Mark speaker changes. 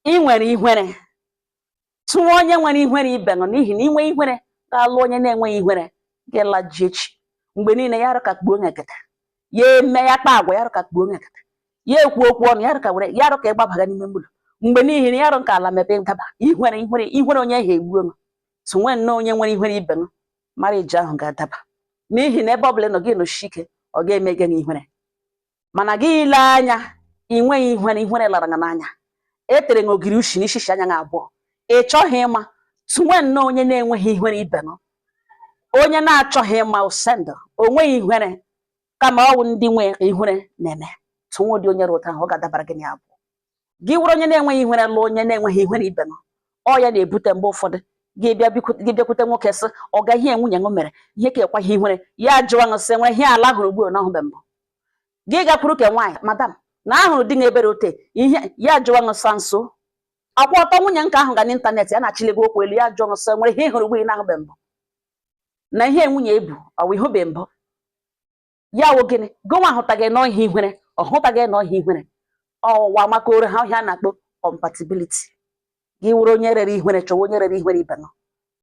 Speaker 1: Ị nwere ihere, tụwa onye nwere ihere ibe ṅụ, n'ihi na inwe ihere ga-alụ onye na-enweghị ihere ga-elaji echi. Mgbe niile ya arụ ka kpuo nkịta, ya eme ya kpa agwa ya arụ ka kpuo nkịta, ya ekwu okwu ọnụ ya arụ ka were ya arụ ka ịgbabaga n'ime ụlọ mgbe n'ihi na ya arụ ka ala mepe daba. Ihere, ihere, ihere onye ahụ egbuo ṅụ. Tụnwe nnọọ onye nwere ihere ibe ṅụ, marriage ahụ ga-adaba, n'ihi na ebe ọ bụla ị nọ, gị nọchi ike, ọ ga-eme gị ihere. Mana gị ile anya, ị nweghị ihere, ihere lara gị n'anya, e tere gị ogiri ushi n'ishishi anya gị abụọ, ị chọghị ịma. Tụnwe nnọọ onye na-enweghị ihere ibe ṅụ, onye na-achọghị ịma usendụ, o nweghị ihere, kama ọ wụ ndị nwe ihere na-eme. Tụnwe ụdị onye rụta ahụ, ọ ga-adabara gị na ya abụọ. Gị wụrụ onye na-enweghị ihere lụọ onye na-enweghị ihere ibe ṅụ, ọ ya na-ebute mgbe ụfọdụ gị bịa gị bịakwute nwoke sị ọ ga ihe nwunye ṅụ mere ihe ka ekwaghị ihere, ya jụọ ṅụ sị nwere ihe ala hụrụ ugbu a na ọhụbe mbụ. Gị gakwuru ke nwaanyị, "Madam, na ahụrụ di ebere ote ihe," ya jụọ ṅụ sa nso akwa ọtọ nwunye nke ahụ ga n'ịntanetị ya na-achịlego okwu elu, ya jụọ ṅụ sị nwere ihe ị hụrụ ugbu a ị na-ahụbe mbụ, na ihe nwunye ebu ọ wụ ihụbe mbụ. Ya wụ gịnị? Gụnwa ahụtaghị nọ ihe ihere, ọ hụtaghị nọ ihe ihere, ọwụwa makoro ha ọhịa na-akpọ compatibility. Gị wụrụ onye rere ihere, chọwa onye rere ihere ibe nọ.